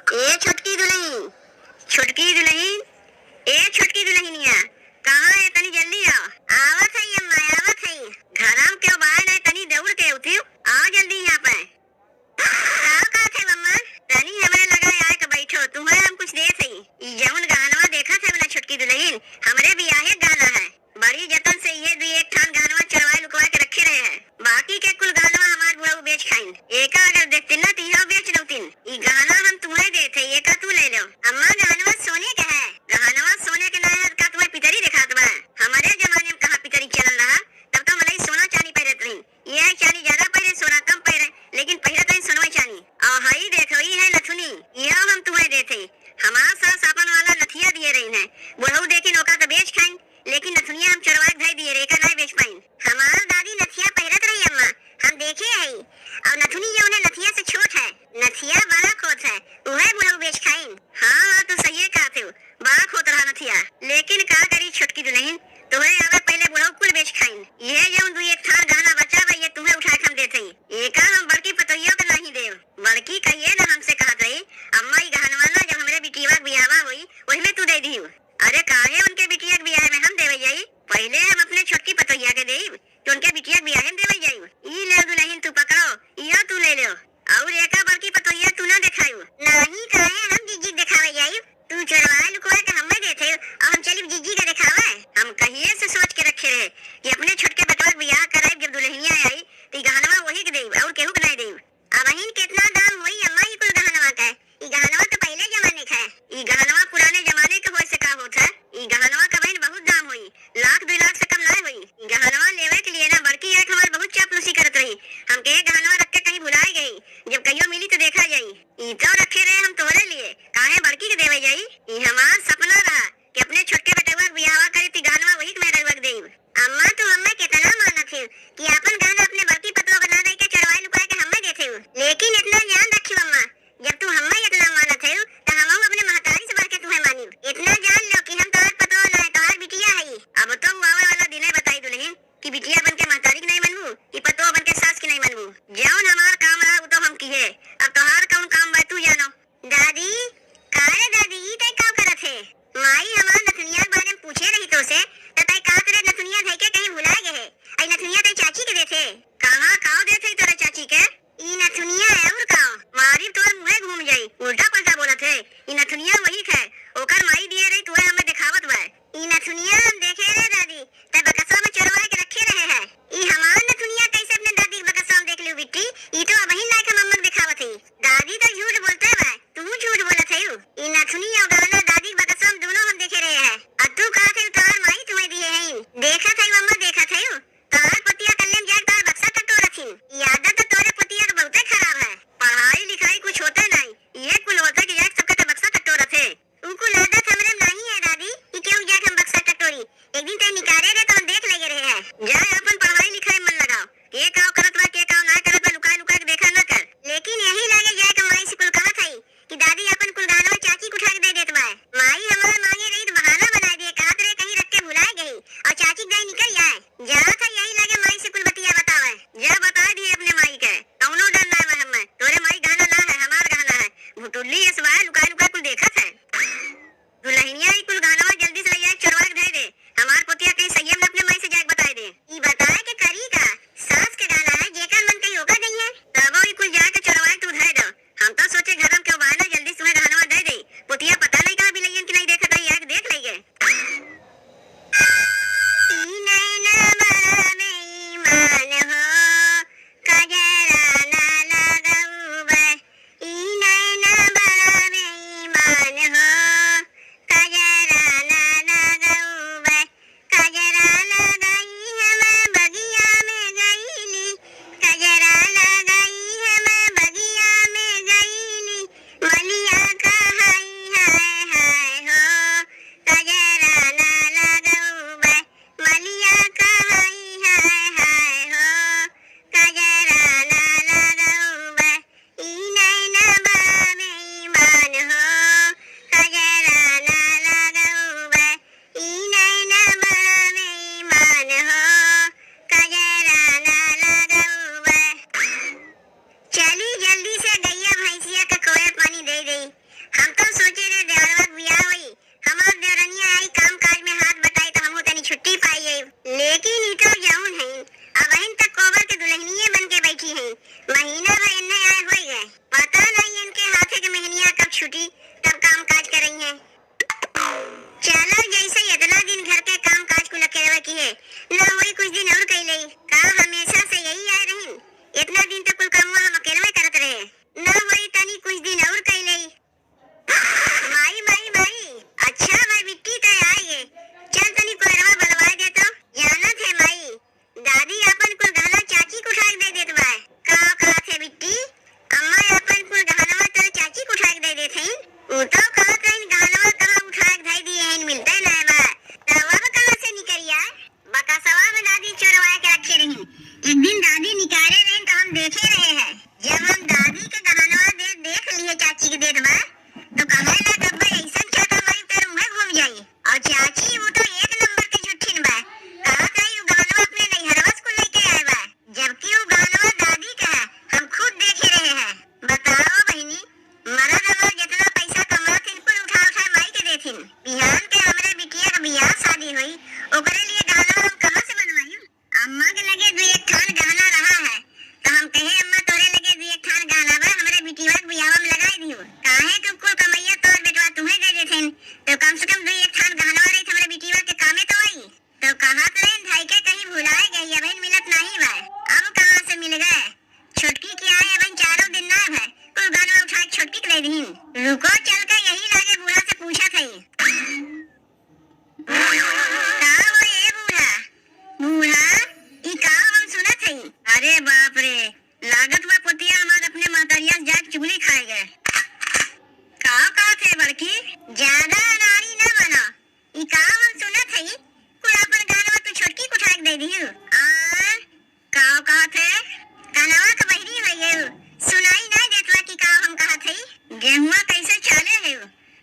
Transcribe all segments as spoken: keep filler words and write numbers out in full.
ए छोटकी दुलहिन, छोटकी दुलहिन, ए छोटकी दुलहिनिया, कहाँ है? तनी जल्दी आओ। आवत है अम्मा, आवत है। घरम केहू बाय नहीं, तनी दौड़ के उठियो, आओ जल्दी यहाँ पे। का कहत है अम्मा? तनी हमरे लगा आए के बैठो, तुम्हें हम कुछ देत हई। ई जौन गहनवा देखत है ना छोटकी दुलहिन, हमरे बियाहे के गहना है। बड़ी जतन से इहे दुई एक ठान गहनवा चोरवाए लुकवा के रखे रहे हैं। बाकी के कुल गहनवा हमार बुढ़ऊ बेच खाइन। एका अगर देखतिन ना, त इहो बेच डउतिन। ई गहना हम तुम्हें देत है, एका तू ले लो। अम्मा, गहनवा सोने के है। गहनवा सोने के ना है, का तुम्हें पितरी दिखात बा? हमारे जमाने में कहाँ पितरी चलन रहा, तब तो मनई सोना चानी पहिरत रही। ये चानी ज्यादा पहिरे, सोना कम पहिरे, लेकिन पहिरत रही सोनवा चानी। और हई देखो, ई है नथुनी, इहो हम तुम्हें देत है। हमार सास आपन वाला नथिया दिए रही है, बुढ़ऊ देखिन ओका तो बेच खाइन, लेकिन नथुनिया हम चोरवा के धई दिए रहे, एका नाय बेच पाइन। हमार दादी नथिया पहिरत रही अम्मा, हम देखे हई। और नथुनी जौन है नथिया से छोट है, नथिया बड़ा होत है, उहे बुढ़ऊ बेच खाइन। हाँ, हाँ, तू सहिए कहत हो, बड़ा होत रहा नथिया। लेकिन का करी छोटकी दुलहिन, तोहरे आवे पहिले बुढ़ऊ कुल बेच खाइन। ये जौन दुई एक थान गहना बचा बा, ये तुम्हें उठा के हम देत हई। एका हम बड़की पतोहियो के नहीं देव। बड़की कहिए ना हमसे कहत रही, अम्मा ई गहनवा ना जब हमरे बिटिया के बियाहवा होई, वही में तू दे दियो। अरे का छोटकी के दे दीन। रुको, चल के यही लागे बूढ़ा से पूछत हई। का हो ए बूढ़ा? बूढ़ा, ई का हम सुनत हई? अरे बाप रे, लागत बा पोतिया हमार अपने महतरिया से जाके चुगली खाए गए। का कहत है बड़की? ज्यादा अनाड़ी ना बना। ई का हम सुनत हई? कुल आपन गानवा तू छोटकी के उठा के दे दिहू। आ, का कहत है? कानवा के बहिरी हो गइल, सुनाई ना देत बा कि का हम कहत हई? गेहुआ कैसे चाले है?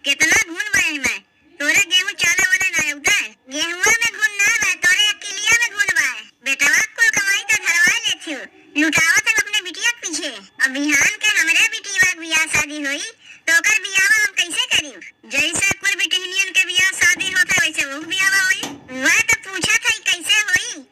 केतना घुन बा एहमे? तोरे गेहूं चाले वाले ना है उधर। गेहुआ में घुन ना बा, तोरे अकिलिया में घुन बा। बेटवा कुल कमाई तो धरवा लेथियो, लुटावत है अपने बिटिया के पीछे। अब बिहान के हमरे बिटिया के बियाह शादी होई, तो ओकर बियाहवा हम कैसे करी? जैसे कुल बिटिहनियन के बियाह शादी होत है, वैसे वो बियाहवा होई। वह तो पूछत है कैसे होई?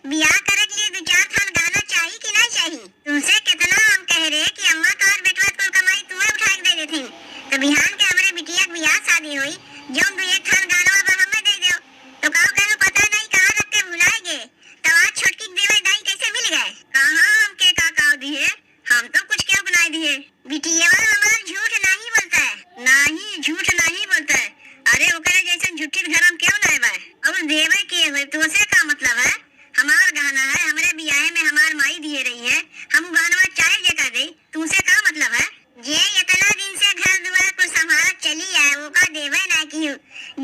बियाह करे के लिए दो चार थान गहना चाही कि ना चाही? तुमसे कितना हम कह रहे कि अम्मा तोहर बेटवा कुल कमाई तुम्हें उठा के दे देथिन, तो बिहान के हमरे बिटिया के बियाह शादी होई, जौन दो एक थान गहनवा बा हमें दे दो। तो का कहू पता नहीं कहाँ रख के भुलाए गे, तो आज छोटकी के देवे दाई कैसे मिल गए? कहाँ हमके का काव दिए? हम तो कुछ केहू के नाई दिए। बिटियवा हमार झूठ नहीं बोलता है। नहीं, झूठ नहीं बोलता है। अरे ओकरे जैसन झूठी घर हम केहू नाई बा। और देवे के होए तो उसे का मतलब है? हमार गहना है, हमरे बियाहे में हमार माई दिए रही है, हम उ गहनवा चाहे जेका दे, तुमसे का मतलब है? जे इतना दिन से घर दुआर कुल संभालत चली आए, ओका देवे ना किहू।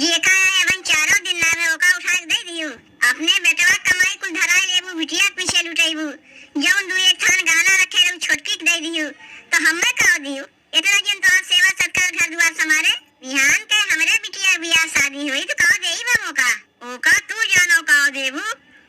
जेका आए अबन चारों दिन ना रहे, ओका उठा के दे दिहू। अपने बेटवा कमाई कुल धराई लेबू, बिटिया के पीछे लुटेबू। जौन दू एक थान गहना रखे रहू, छोटकी के दे दिहू, तो हमें का दिहू? इतना दिन तो आप सेवा सत्कार घर दुआर संभाले, बिहान के हमरे बिटिया बियाह शादी होई तो का देई बा मौका? ओका तू जानो का देबू?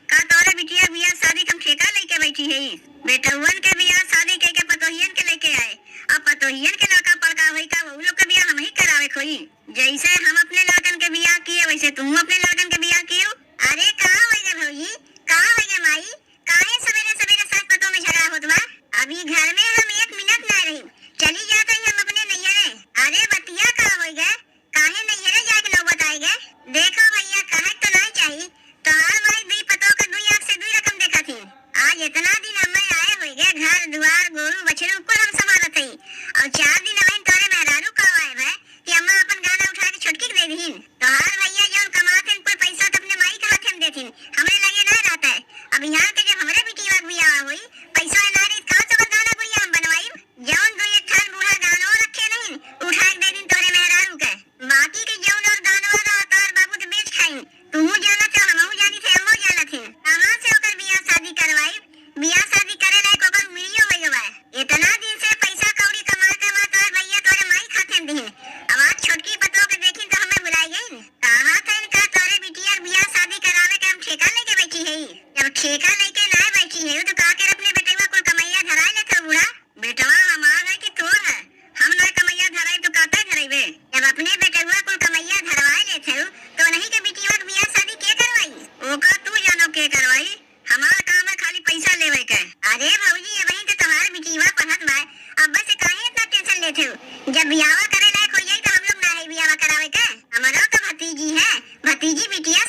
का तोरे बिटिया बियाह शादी के हम ठेका लेके बैठी है? बेटउवन के बियाह शादी के, के पतोहियन के लेके आए, अब पतोहियन के लड़का पड़का होई का, वो लोग के बियाह हम ही करावे खोई? जैसे हम अपने लड़कन के बियाह किए, वैसे तू अपने लड़कन के बियाह कियो। अरे का होई गे भौजी, का होई गे माई, काहे सवेरे सवेरे सास पतोह में झगड़ा होत बा? अभी घर में हम एक मिनट ना रही, चली जात हई हम अपने नैहरे। अरे बतिया का होई गे, काहे नैहरे जाए के नौबत आए गे? देखो भैया, कहे तो नहीं चाही, तोहार माई दुई पतोह के दुई आँख से दुई रकम देखत ही। आज इतना दिन हमें आए होई गे, घर दुआर गोरू बछरू कुल हम संभालत हई, और चार दिन अबहिन तोरे मेहरारू का आए भे कि अम्मा अपन गहना उठा के छोटकी के दे दीन। तोहार भैया जौन कमात हैं कुल पैसा तो अपने माई के हाथे में देथिन, हमरे लगे ना रहता है। अब यहाँ के जब हमरे बिटिया के बियाह होई, पैसा ना रही, कहाँ से ओकर गहना गुड़िया हम बनवाई? जौन दो एक थान बूढ़ा गहनो रखे नहीं, उठा के दे दीन तोहरे मेहरारू के। बाकी के जौन और गहनवा रहा, तोहर बाबू तो बेच खाइन। तूहू जानत है, हमहू जानी थे, अम्मो जानत है। कहाँ से ओकर बियाह शादी करवाई? बियाह शादी करे लायक ओकर उमिरियो हो गवा है। इतना दिन से पैसा कौड़ी कमा के हमार तोहर भैया तोहरे माई खाते में दिहिन। अब आज छोटकी पतोह के देखिन तो हमें भुलाई गई। कहा था इनका तोहरे बिटिया के बियाह शादी करावे के हम ठेका लेके बैठी है। जब ठेका लेके ना बैठी है तो का कर अपने बेटवा कुल कमैया धराए लेत हो बूढ़ा? बेटवा हमार है कि तोर है? हम ना कमैया धराई तो काता धराइबे? जब अपने बेटवा कुल कमैया धरवाए लेत हो तो उन्हीं के बिटिया के बियाह शादी के करवाई? ओका तू जानो के करवाई। हमार काम है खाली पैसा लेवे के। अरे भौजी, अबहिन तो तोहार बिटिया पढ़त बा, अब से काहे इतना टेंशन लेत हो? जब बियाह करे लायक हो जाई तो हम लोग ना है बियाह करावे के। हमारो तो भतीजी है, भतीजी बिटिया